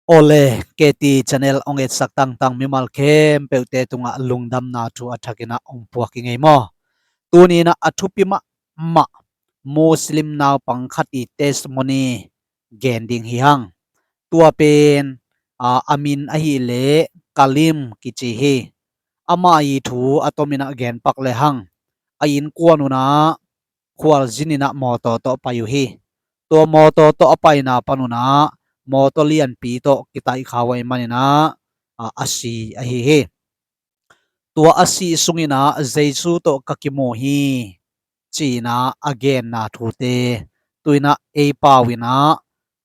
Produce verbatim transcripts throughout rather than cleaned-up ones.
Awle, K T channel hong etsak tangtang mimal khempeuhte tungah lungdamna thu a thakin ah hong puak ing ei maw. Tuni in ah a thupi mahmah Muslim naupang khat i testimony gen ding hi hang. Tua pen, aa, a min ahih leh Kalim kici hi. Ama i thu a tomin ah gen pak le hang. A innkuan un ah khualzin in ah mawtaw tawh pai uh hi. Tua mawtaw tawh a paina pan un ah mawtaw lianpi tawh kitaih kha uh ahih manin ah, a, a si ahi hi. Tua a sih sungin ah Jesu tawh ka kimu hi, ci-in ah a genna thute tu-in ah ei pau in ah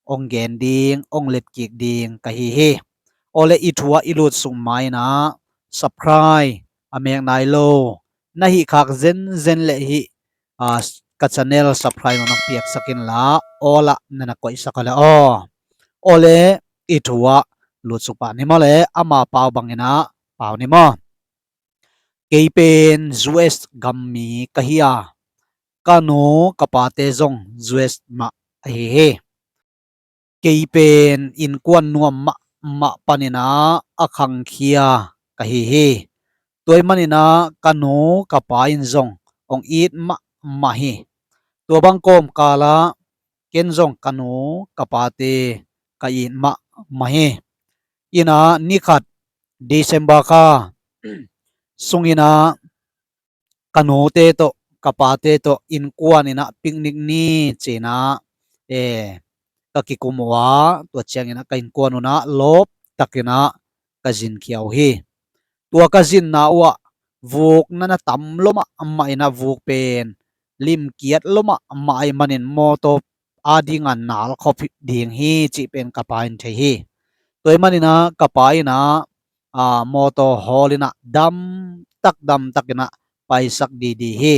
hong gen ding, hong letkik ding ka hi hi. Awle, i thu ah i lutsuk ma-in ah subscribe a mek nai lo na hih khak zenzen leh hih, a, ka channel subscribe na piaksak inla, all ah na na koihsak a le aw. Awle, i thu ah lutsuk pah ni maw le, ama pau bangin ah pau ni maw. Kei pen U S gam mi ka hi a, ka nu ka pate zong U S mah ahi hi. Kei pen innkuan nuam mahmah panin ah a khangkhia ka hi hi. Tua ahih manin ah ka nu ka pa in zong hong it mahmah hi. Tua bang kawmkal ah ken zong ka nu ka pate ka it mahmah hi. In ah ni khat December kha sungin ah ka nute tawh ka pate tawh innkuan in ah picnic ni ci-in ah, eh, ka kikum uh a, tua ciangin ah ka innkuan un ah lawp takin ah ka zinkhia uh hi. Tua ka zinna uh ah vuk na na tam lua mahmah in ah, vuk pen limkiat lua mahmah ahih manin mawtaw ading a nal khop ding hi cih pen ka pa in thei hi. Tua ahih manin ah ka pa in ah, a, mawtaw hawl in ah damtak damtak in ah paisak didi hi.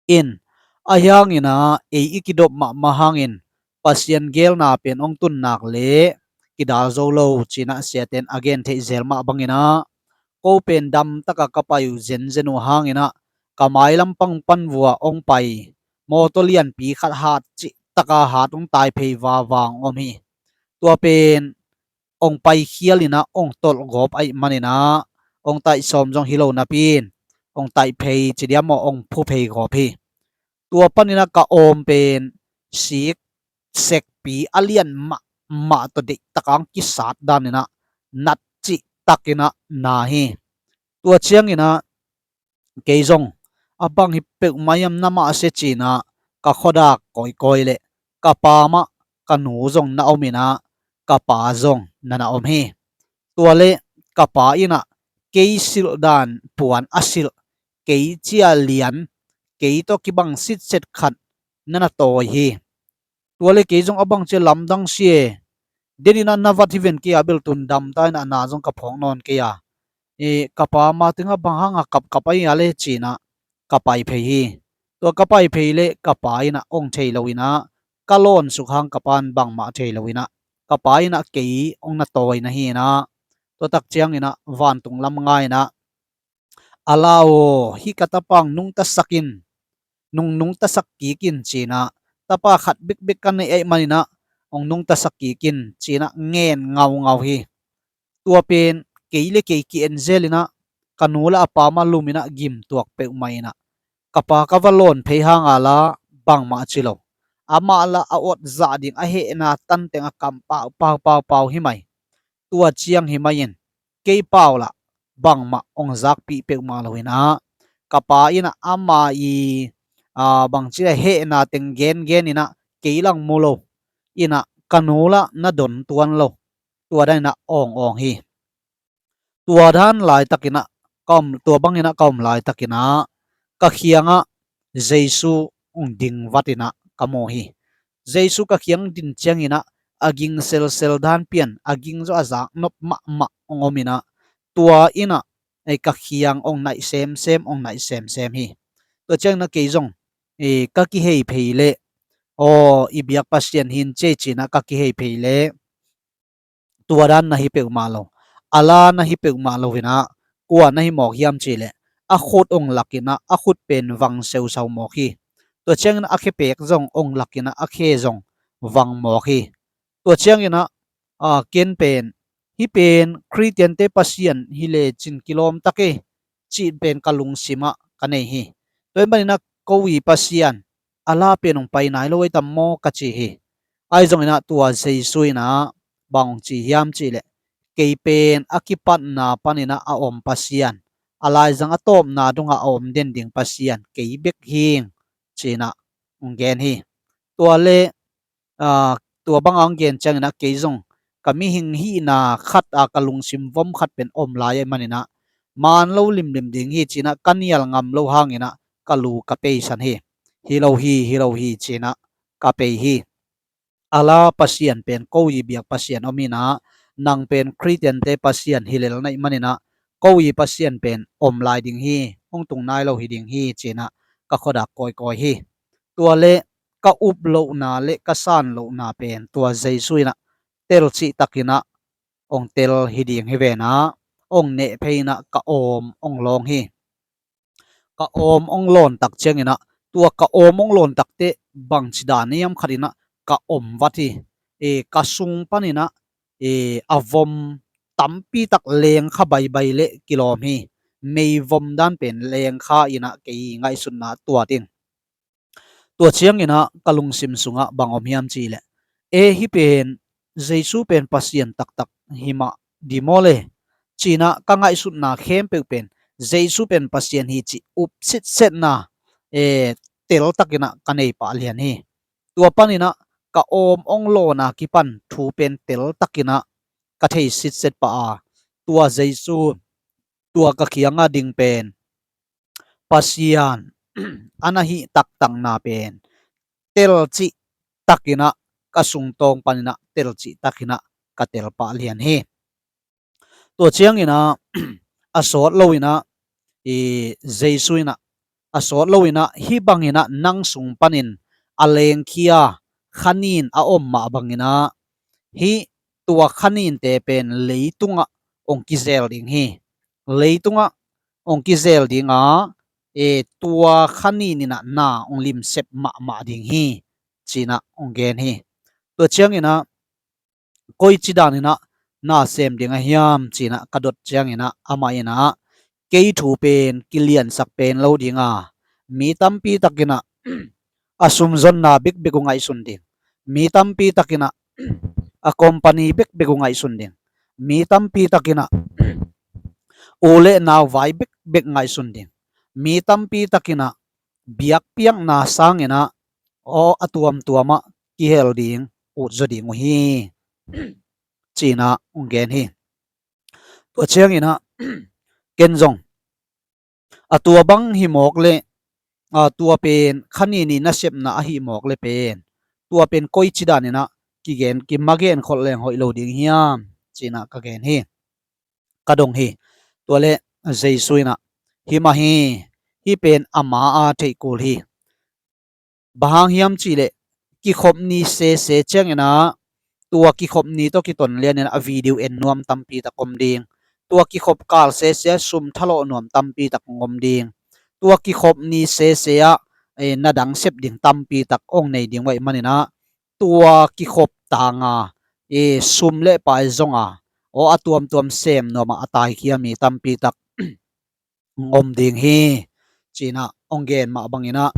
In, ahi hangin ah ei i kidop mahmah hangin Pasian geelna pen hong tun nak leh kidal zo lo ci-in ah siate in a gen theih zel mah bangin ah ko pen damtak a ka pai uh zenzen uh hangin ah ka mailam pang pan vua hong pai mawtaw lianpi khat hat cih taka hat hong tai phei vava hong om hi. Tua pen hong paikhial in ah hong tolh gawp ahih manin ah hong taih sawm zong hi lo napi in hong taih phei ci diam maw, hong phu phei gawp hi. Tua panin ah ka awm pen sik sekpi a lian mahmah tawh deihtak a hong kisat dan in ah nat cih takin ah na hi. Tua ciangin ah kei zong a bang hi peuhmah hiam na mah a sia ci-in ah ka khuadak kawikawi leh ka pa mah ka nu zong na om in ah ka pa zong na na om hi. Tua leh ka pa in ah kei silh dan puan a silh, kei cia lian, kei tawh kibang sitset khat na na tawi hi. Tua leh kei zong a bang cia lamdang sia, den in ah na vat hi ven kei a, bel tun damta in ah na zong ka phawk nawn kei a, e, ka pa ma teng ah bang hang a kapkap ahi a le ci-in ah ka pai phei hi. Tua ka pai phei leh ka pa in ah hong thei lo in ah ka lawn suk hang ka pa in bangmah thei lo in ah ka pa in ah kei hong na tawi na hi in ah, tua tak ciangin ah vantung lam ngai in ah, a la aw, hih ka tapa hong nungtasak in, nung nungtasak kik in ci-in ah, tapa khat bekbek ka neih ahih manin ah hong nungtasak kik in ci-in ah ngen ngaungau hi. Tua pen kei le kei ki-en zel in ah ka nu le a pa mah lum in ah gim tuak peuhmah in ah ka pa ka va lawn phei hang a la bangmah ci lo. Amah la a awt zah ding a hehna tan teng a kam pau pau pau pau hi mai. Tua ciang hi mai in kei pau la bangmah hong zakpih peuhmah lo in ah ka pa in ah ama i, a, bangci a hehna teng gengen in ah kei lang mu lo in ah ka nu la na don tuan lo. Tua dan in ah awng awng hi. Tua dan laitakin ah ka om, tua bangin ah ka om laitakin ah ka khiangah Jesu hong ding vat in ah ka mu hi. Jesu ka khiang ding ciangin ah a ging selsel dan pian, a ging zaw a zak nop mahmah hong om in ah, tua in ah, ei, ka khiang hong naih semsem, hong naih semsem hi. Tua ciangin ah kei zong, ei, ka kihei phei leh, aw, i biak Pasian hi in cei ci-in ah ka kihei phei leh tua dan na hi peuhmah lo, a la na hi peuhmah lo in ah kua na hi mawk hiam cih leh a khut hong lak in ah a khut pen vang seusau mawk hi. Tua ciangin ah a khe pek zong hong lak in ah a khe zong vang mawk hi. Tua ciangin ah ken pen hih pen Khristiante Pasian hi lecin kilawm tak e, cih pen ka lungsimah ka nei hi. Tua ahih maninah ko i Pasian a la pen hong pai nai lo ei tam maw ka ci hi. Ahi zonginah tua Jesu inah bang hong ci hiam cihleh, kei pen a kipatna paninah a om Pasian, a laizang a tawpna dongah a om den ding Pasian kei bek hing, cinah hong gen hi. Tua le tua banga hong gen cianginah kei zong ka mihing hihna khat a ka lungsim vom khat pen om lai ahih maninah maan lo limlim ding hi, cinah ka nial ngam lo hanginah ka lu ka peisan hi. Hi lo hi, hi lo hi, cinah ka pei hi. A la Pasian pen ko i biak Pasian om inah, nang pen Khristiante Pasian hi lel na hih maninah ko i Pasian pen om lai ding hi, hong tung nai lo hi ding hi, cinah ka khuadak kawikawi hi. Tua le ka up lohna le ka san lohna pen tua Jesu inah tel cihtakinah hong tel hi ding hi venah, hong neh phei inah ka awm hong lawng hi. Ka awm hong lawn tak cianginah, tua ka awm hong lawn takte bangci dan hiam khatinah ka om vat hi. Ka sung paninah a vom tampi tak lengkha baibai le kilawm hi. Mei vom dan pen lengkha inah kei ngaihsutna tuat in. Tua cianginah ka lungsim sungah bang om hiam cihleh, e, hih pen Jesu pen Pasian taktak hi mah di maw le, cinah ka ngaihsutna khempeuh pen Jesu pen Pasian hi cih up sitsetna e, teltakinah ka nei pah lian hi. Tua paninah ka awm hong lawna kipan thu pen teltakinah ka thei sitset pah a, tua Jesu tua ka kianga ding pen Pasian a na hih taktakna pen tel cihtakinah ka sungtawng paninah tel cihtakinah ka tel pah lian hi. Tua cianginah a sawt loinah i Jesu inah a sawt loinah hih banginah nang sung panin a lengkhia khanin a om mah banginah hih tua khaninte pen leitungah hong kizel ding hi. Leitungah hong kizel dinga e, tua khanin inah na hong limsep mahmah ding hi, cinah hong gen hi. Tua cianginah koici daninah na sem ding a hiam cinah ka dot cianginah amah inah kei thu pen kiliansak pen lo dinga, mi tampi takinah a sumzonna bekbek uh ngaihsun ding, mi tampi takinah a company bekbek uh ngaihsun ding, mi tampi takinah u le nau vai bekbek ngaihsun ding, mi tampi takinah biakpiakna sanginah aw a tuamtuamah kihel ding, utzaw ding uh hi, cinah hong gen hi. Tua cianginah ken zong a tua bang hi mawk le a tua pen khanin i nasepna ahi mawk le pen tua pen koici daninah kigen kimagen kholh leng hoih lo ding hiam, cinah ka gen hi. Ka dong hi. Tua le Jesu inah hi mah hi, hih pen ama a theih kul hi. Bang hang hiam cihleh kikhop ni sese cianginah tua kikhop ni tawh kiton lianinah a video en nuam tampi tak om ding. Tua kikhop kal sese ah sum thalawh nuam tampi tak om ding. Tua kikhop ni sese ah e, na dang sep ding tampi tak hong nei ding uh ahih maninah tua kikhop tanga e, sum le pai zonga aw a tuamtuam sem nuamah a taikhia mi tampi tak hong om ding hi, cinah hong gen mah banginah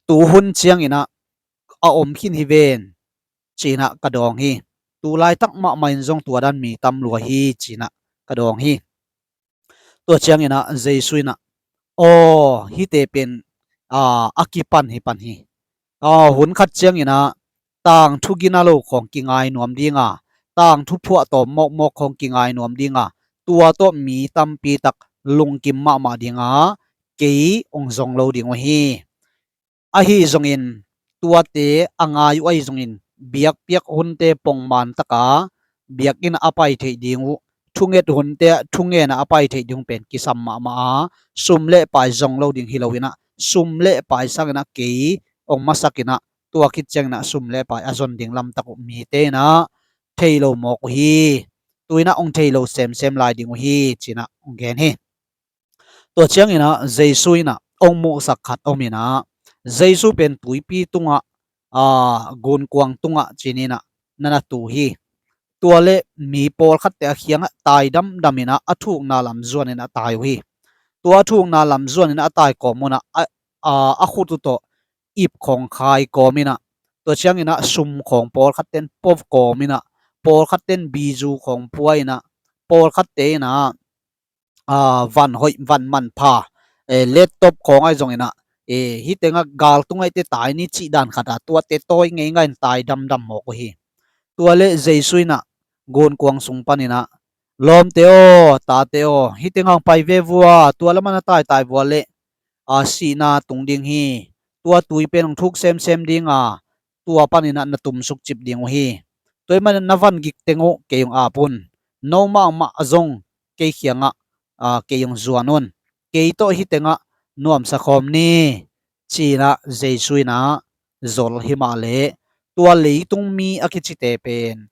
tu hun cianginah a om khin hi ven, cinah ka dawng hi. Tu laitak mahmah in zong tua dan mi tam lua hi, cinah ka dawng hi. Tua cianginah Jesu inah aw hihte pen a kipan hi pan hi. Hun khat cianginah tangthu gina lo khawng kingai nuam dinga, tangthu phuahtawm mawkmawk khawng kingai nuam dinga, tua tawh mi tampi tak lungkim mahmah dinga kei hong zong lo ding uh hi. Ahi zongin tuate a ngai uh ahi zongin biakpiak hunte pongman taka biakinn a pai theih ding uh, thunget hunte thungena a pai theih ding uh pen kisam mahmah a, sum le pai zong lo ding hi loinah sum le pai sanginah kei hong masakinah tua khit cianginah sum le pai a zon ding lamtak uh mite inah thei lo mawk uh hi. Tu inah hong thei lo semsem lai ding uh hi, cinah hong gen hi. Tua cianginah Jesu inah hong muhsak khat om inah Jesu pen tuipi tungah a, gunkuang tungah cininah na na tu hi. Tua le mi pawlkhatte a khiangah tai damdam inah a thukna lam zuan inah a tai uh hi. Tua a thukna lam zuan inah a tai kawm unah a, a, a khut uh tawh ip khawng khai kawm inah, tua ciang inah sum khawng pawlkhatte in pop kawm inah, pawlkhatte in bizu khawng pua inah, pawlkhatte inah a, van hoih, van manpha, eh, laptop khawng ahi zong inah, eh, hih tengah galtung ahite tai ni cih dan khatah tuate tawi ngeingai in tai damdam mawk uh hi. Tua le Jesu inah gunkuang sung pan inah, "Lawmte aw, tate aw, hih tengah hong pai ve vua, tua lamah na taitai vua le, a, sihna tung ding hi. Tua tui pen hong thuk semsem ding a, tua pan inah na tumsuk cip ding uh hi. Tua ahih manin na van gik teng uh kei hong ap un. No mahmah zong kei khiangah, a, kei hong zuan un. Kei tawh hih tengah nuamsa khawm ni," ci inah Jesu inah zol hi mah le, tua leitung mi a kicite pen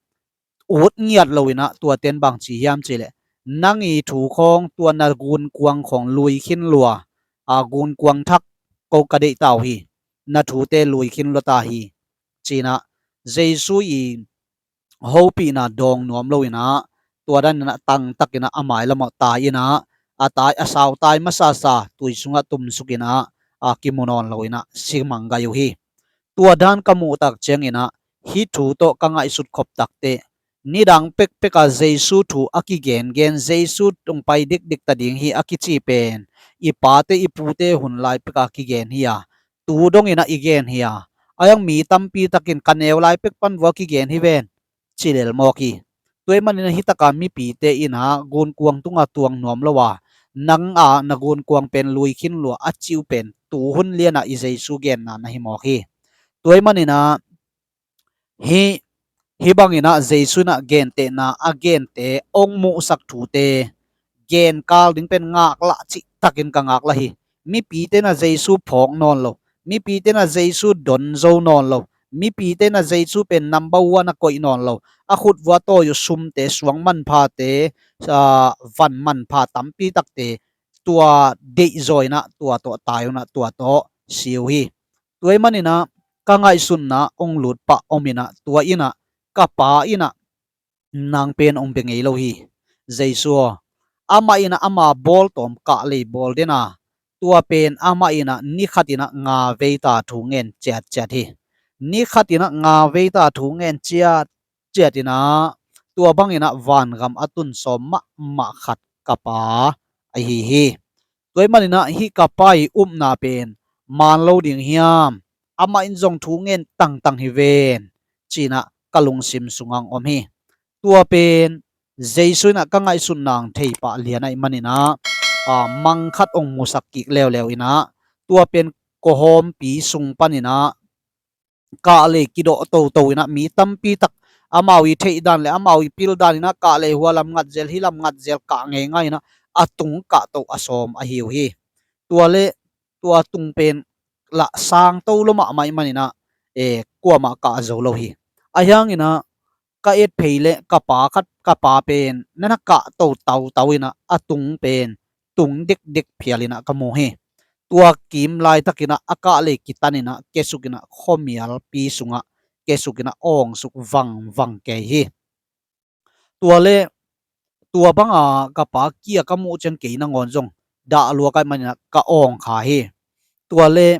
ut ngiat lo inah tuate in bang ci hiam cih leh, "Nang i thu khawng, tua na gunkuang khawng lui khin lua, a, gunkuang thak ko ka deih ta uh hi. Na thute lui khin lua ta hi," ci inah Jesu i hopihna dawng nuam lo inah, tua dan inah tangtak inah a mailam ah tai inah, a tai, a sau tai masasa tui sungah tumsuk inah, a, kimu nawn lo inah si manggai uh hi. Tua dan ka muh tak ciang inah hih thu tawh ka ngaihsut khop takteh, nidang pekpek a Jesu thu a kigengen, Jesu hong pai dikdik ta ding hi a kici pen i pate i pute hun lai pek a kigen hi a, tu dong inah i gen hi a, a, hiang mi tampi takin ka neu lai pek pan vua kigen hi ven, ci lel mawk hi. Tua ahih manin hih taka mipite inah gunkuang tunga tuang nuam lo a, "Nang a na gunkuang pen lui khin lua," a ci uh pen tu hun lianah i Jesu genna na hi mawk hi. Tua ahih manin ah hih, hih bang inah Jesu inah gentehna a gente hong muhsak thute genkal ding pen ngaklah cihtakin ka ngaklah hi. Mipite inah Jesu phawk nawn lo, mipite inah Jesu don zo nawn lo, mipite inah Jesu pen number one a koih nawn lo, a khut vua tawi uh sumte, suang manphate, a, van manpha tampi takte, tua deihzaw inah tua tawh tai unah tua tawh si uh hi. Tua ahih manin ah ka ngaihsutna hong lut pah om inah, tua inah ka pa inah nang pen hong bia ngei lo hi. Jesu aw, amah inah ama bawl tawm kahlei bawl den a, tua pen amah inah ni khat inah nga veita thu ngen ciatciat hi. Ni khat inah nga veita thu ngen ciatciat inah, tua bang inah vangam a tun sawm mahmah khat ka pa ahi hi. Tua ahih manin ah hih ka pa i upna pen maan lo ding hiam? Amah in zong thu ngen tangtang hi ven, ci inah ka lungsim sungah hong om hi. Tua pen Jesu inah ka ngaihsutna hong thei pah lian ahih manin ah, a, mang khat hong musak kik leuleu inah, tua pen kawhawmpi sung pan inah kahlei kidawh toto inah mi tampi tak amau i theih dan le amau i pil dan inah kahlei hua lam ngat zel, hih lam ngat zel kah ngeingai inah a tung kahto a sawm ahi uh hi. Tua le tua tung pen lah sangto lo mahmah ahih manin ah, e, kuamah kah zo lo hi. Ahi hangin ah ka et phei le ka pa khat, ka pa pen na na kahto tautau inah a tung pen tung dekdek phial inah ka mu hi. Tua kim laitak inah a kahlei kitan inah kesuk inah khuamialpi sungah kesuk inah awngsuk vangvang kei hi. Tua le tua banga ka pa kia ka muh ciang kei nangawn zong dah lua ka hih manin ah ka awng kha hi. Tua le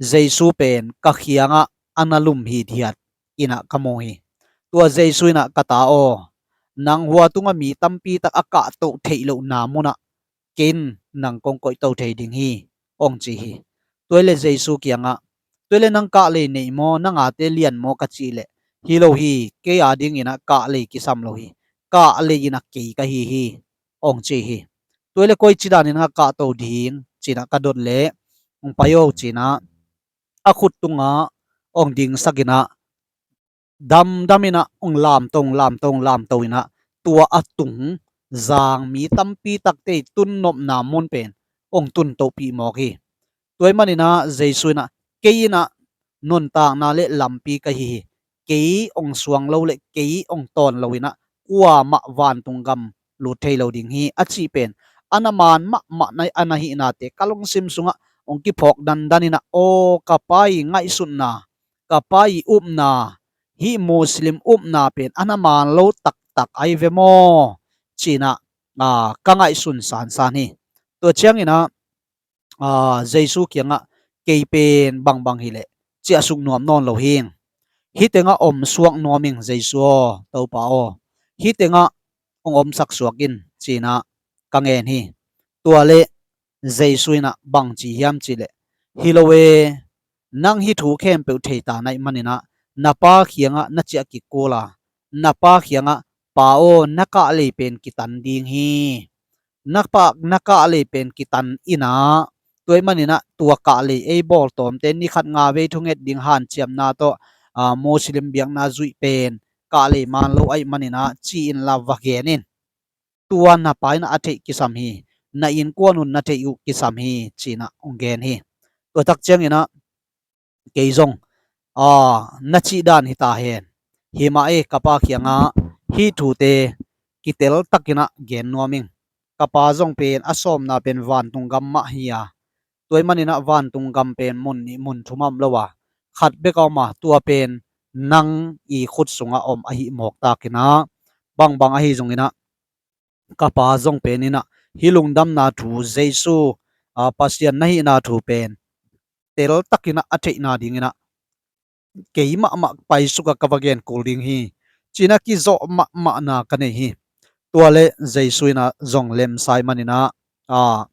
Jesu pen ka khiangah a na lum hithiat inah ka mu hi. Tua Jesu inah, "Ka ta aw, nang hua tungah mi tampi tak a kahto theih lohna munah kei in nang kong koihto thei ding hi," hong ci hi. Tua hi le Jesu kiangah, "Tua hi le nang kahlei nei maw, na ngate lian maw?" ka cih leh, "Hi lo hi, kei a ding inah kahlei kisam lo hi. Kahlei inah kei ka hi hi," hong ci hi. "Tua hi le koici dan inah kahto ding?" ci inah ka dot leh, "Hong pai aw," ci inah a khut tungah hong dingsak inah damdam inah hong lamto, hong lamto, hong lamto inah tua a tung zang mi tampi takte i tun nopna mun pen hong tun tohpih mawk hi. Tua ahih manin ah Jesu inah, "Kei inah nuntakna le lampi ka hi hi. Kei hong suang lo le kei hong tawn lo inah kuamah vantung gam lut thei lo ding hi," a cih pen a na maan mahmah na, a na hihnate ka lungsim sungah hong kiphawk dandan inah, aw, ka pa i ngaihsutna, ka pa i upna, hih Muslim upna pen a na maan lo tak taktak ai ve maw, ci-in ah, a, ka ngaihsun sansan hi. Tua ciangin ah, a, Jesu kiangah, kei pen bangbang hileh ciahsuk nuam nawn lo hing. Hih tengah omsuak nuam ing Jesu aw, Topa aw. Hih tengah hong omsak suak in, ci-in ah ka ngen hi. Tua leh Jesu in ah bang ci hiam cih leh, hi lo e, nang hih thu khempeuh thei ta na hih manin ah, na pa kiangah na ciah kik kul a, na pa kiangah, Pa aw, na kahlei pen kitan ding hi. Na pa, na kahlei pen kitan in ah, tua hih manin ah tua kahlei ei bawltawmte ni khat nga vei thunget ding hanciamna tawh, a, Muslim biakna zuih pen kahlei man lo ahih manin ah, ci-in la va gen in. Tua na pa in ah a theih kisam hi. Na innkuan un na theih uh kisam hi, ci-in ah hong gen hi. Tua tak ciangin ah kei zong, a, na cih dan hi ta hen. Hi mah e, ka pa kiangah hih thute kitel takin ah gen nuam ing. Ka pa zong pen a sawmna pen vantung gam mah hi a, tua hih manin ah vantung gam pen mun nih mun thum om lo a, khat bek a om a, tua pen nang i khut sungah om ahi mawk takin ah, bangbang ahi zongin ah, ka pa zong pen in ah hih lungdamna thu, Jesu, a, Pasian na hihna thu pen tel takin ah a theihna dingin ah, kei mahmah paisuk a ka va gen kul ding hi, ci-in ah kizawh mahmahna ka nei hi. Tua leh Jesu in ah zong lemsa ahih manin ah, a,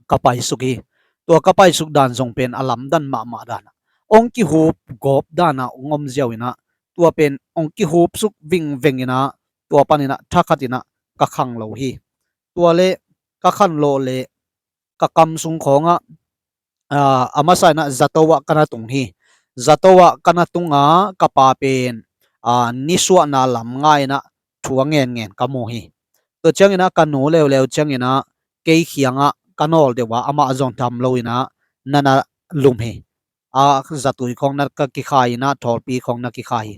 ka paisuk hi. Tua ka paisuk dan zong pen a lamdang mahmah dan ah, hong kihup gawp dan ah hong om ziau in ah, tua pen hong kihupsuk vingveng in ah, tua panin ah thakhat in ah ka khanglo hi. Tua leh ka khanlawh leh ka kam sung khawngah, a, a masa in ah zato ah ka na tung hi. Zato ah ka na tung a, ka pa pen, a, nisuahna lam nga in ah thu a ngenngen ka mu hi. Tua ciangin ah ka nu leuleu ciangin ah kei kiangah ka nawl deuh a, amah zong dam lo in ah na na lum hi. A zatui khawng na ka kikhai in ah, thawlpi khawng na kikhai hi.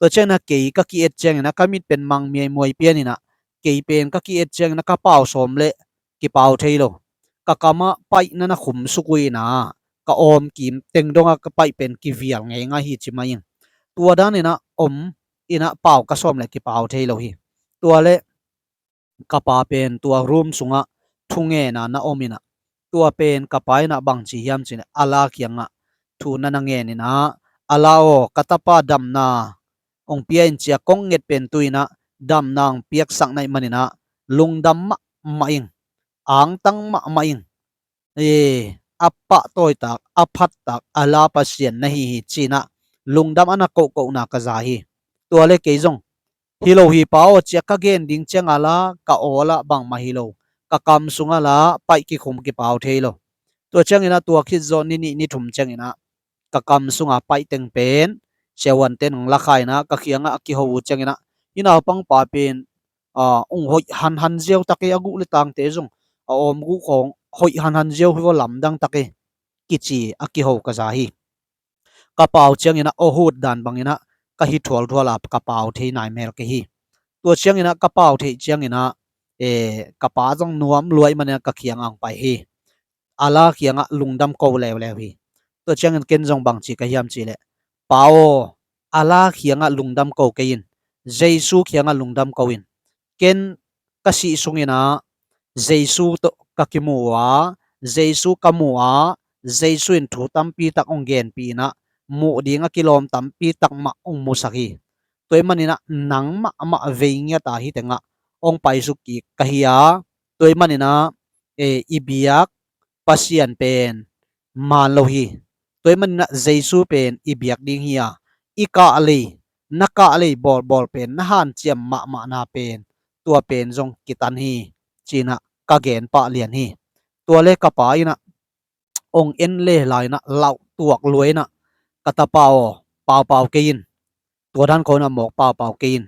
Tua ciangin ah kei ka ki-et ciangin ah ka mit pen mang miaimuai pian in ah, kei pen ka ki-et ciangin ah ka pau sawm leh kipau thei lo. Ka kamah paih na na khumsuk uh in ah, ka awm kim teng dongah ka paih pen kivial ngeingai hi ci mah ing. Tua dan in ah om in ah pau ka sawm leh kipau thei lo hi. Tua leh ka pa pen tua room sungah thungena na om in ah, tua pen ka pa in ah bang ci hiam cih leh, a la kiangah thu na na ngen in ah, a la aw, ka tapa damna hong pia in, ci-a kong nget pen tu in ah damna hong piaksak na hih manin ah lungdam mahmah ing, angtang mahmah ing. E, a pahtawitak, a phattak, a la Pasian na hi hi, ci-in ah lungdam a na kohkohna ka za hi. Tua leh kei zong, hi lo hi pa aw, ci-a ka gen ding ciang a la ka awl ah bangmah hi lo, ka kam sung a la paih kikhum kipau thei lo. Tua ciangin ah tua khit zawh ni nih ni thum ciangin ah ka kam sunga paih teng pen siavuante'n hong la kha in ah ka kiangah a kiho uh ciangin ah, hih naupangpa pen, a, hong hoih hanhan ziau tak hi, a guh leh tangte zong, a awm guh khawng hoih hanhan ziau hi vaw, lamdang tak hi, kici a kiho ka za hi. Ka pau ciangin ah aw hut dan bangin ah ka hi thualthual a, ka pau thei nai mel kei hi. Tua ciangin ah ka pau theih ciangin ah, e, ka pa zong nuam lua ahih manin ah ka kiangah hong pai hi. A la kiangah lungdam ko leuleu hi. Tua ciangin ken zong bang ci ka hiam cih leh, pa aw, a la kiangah lungdam ko kei in, Jesu kiangah lungdam ko in. Ken ka sih sungin ah Jesu tawh ka kimu uh a, Jesu ka mu a, Jesu in thu tampi tak hong genpih in ah, muh ding a kilawm tampi tak mah hong musak hi. Tua hih manin ah nang mahmah vei ngiat a hih tengah hong paisuk kik ka hi a, tua hih manin ah, e, i biak Pasian pen maan lo hi. Tua hih manin ah Jesu pen i biak ding hi a, i kahlei, na kahlei bawlbawl pen, na hanciam mahmahna pen, tua pen zong kitan hi, ci-in ah ka gen pah lian hi. Tua leh ka pa in ah hong en leh lai in ah lauh tuak lua in ah, ka tapa aw, paupau kei in. Tua dan khawng in ah mawk paupau kei in,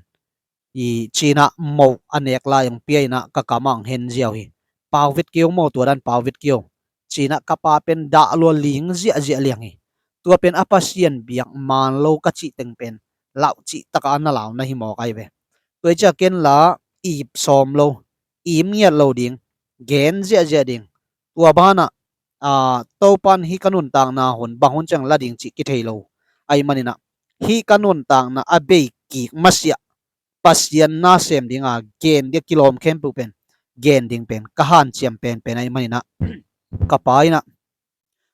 i, ci-in ah moh a nek lai hong pia in ah ka kamah hong hen ziau hi. Pau vet kei o maw, tua dan pau vet kei o, ci-in ah ka pa pen dah lua, ling ziahziah liang hi. Tua pen a Pasian biak maan lo ka cih teng pen lauh cih tak a na lau na hi mawk ahi ve. Tua hi ciah ken la ip sawm lo, im ngiat lo ding, gen ziahziah ding. Tua banah, a, Topa'n hih ka nuntakna hun bang hun ciang la ding cih kithei lo ahih manin ah, hih ka nuntakna a bei kik masiah Pasian nasem dinga gen dia kilawm khempeuh pen, gen ding pen ka hanciam penpen ahih maninah, ka pa inah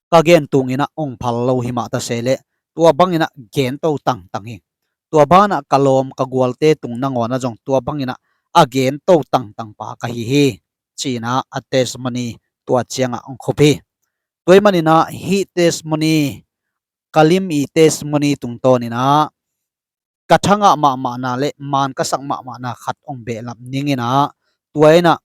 ka gen tunginah hong phal lo hi mah ta se leh, tua banginah gen to tangtang hi. Tua banah ka lawm ka gualte tung nangawnah zong tua banginah a gen to tangtang pa ka hi hi, cinah a testimony tua ciangah hong khup hi. Tua ahih maninah hih testimony, ka lim i testimony tungtawninah ka thangah mahmahna le maan ka sak mahmahna khat hong behlap ninginah, tua inah,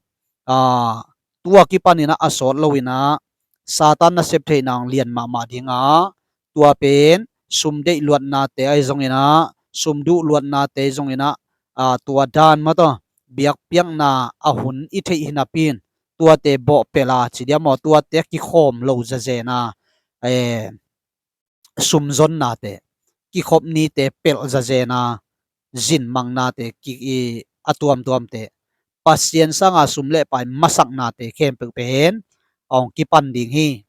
aa, tua kipaninah a sawt loinah Satan nasep theihna hong lian mahmah dinga, tua pen sum deih luatnate ahi zonginah, sum duh luatnate ahi zonginah, aa, tua dan mataw biakpiakna a hun i theih hi napi-in tuate bawhpelh a ci dia maw, tuate a kikhawm lo zazena, eh, sumzonnate, kikhop nite pelh zazena, zinmangnate, ki, i, a tuamtuamte, Pasian sanga sum le pai masaknate khempeuh pen hong kipan ding hi.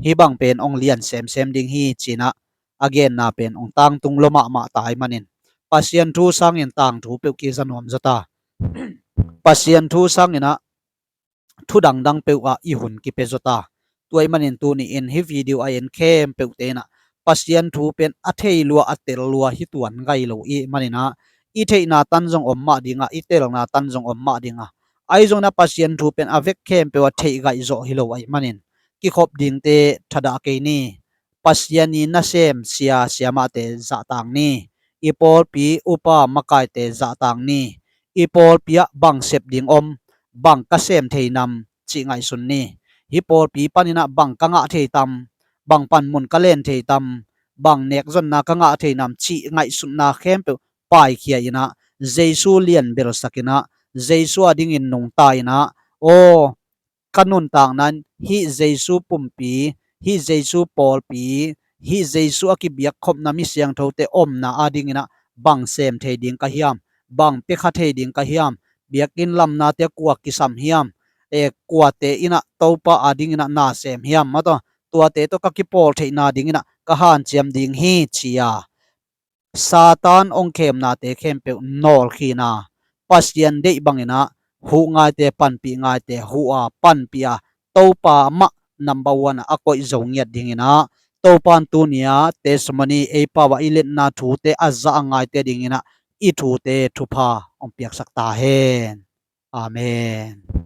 Hih bang pen hong lian semsem ding hi, cinah a genna pen hong tangtung lua mahmah ta ahih manin, Pasian thu sangin tangthu peuh kiza nuam zaw ta. Pasian thu sanginah thu dangdang peuh ah i hun kipia zaw ta. Tua ahih manin tuni-in hih video a en khempeuhte inah Pasian thu pen a thei lua, a tel lua hi tuan ngai lo i hih maninah, i theihna tan zong om mah dinga, i telna tan zong om mah dinga, ahi zonginah Pasian thu pen a vek khempeuh a theih gaih zawh hi lo ahih manin, kikhop dingte thadah kei ni. Pasian i nasem sia siamahte zahtak ni. I pawlpi upa makaite zahtak ni. I pawlpi ah bang sep ding om, bang ka sem thei nam cih ngaihsun ni. Hih pawlpi paninah bang ka ngah thei tam, bang panmun ka len thei tam, bang nekzonna ka ngah thei nam cih ngaihsutna khempeuh paikhia inah, Jesu lianbelsak inah, Jesu a dingin nungta inah, aw, ka nuntakna in hih Jesu pumpi, hih Jesu pawlpi, hih Jesu a kibiakkhopna mi siangthote omna a dinginah bang sem thei ding ka hiam, bang piakha thei ding ka hiam, biakinn lamnate kua kisam hiam, e, kuate inah Topa a dinginah na sem hiam, mataw tuate tawh ka kipawl theihna dinginah ka hanciam ding hi, ci-a Satan hong khemnate khempeuh nawlkhina, Pasian deih banginah huh ngaite, panpih ngaite huh a, panpih a, Topa mah number one ah a koih zo ngiat dinginah, Topa in tuni-a testimony ei pau ah i letna thute a zah a ngaite dinginah i thute thupha hong piaksak ta hen. Amen.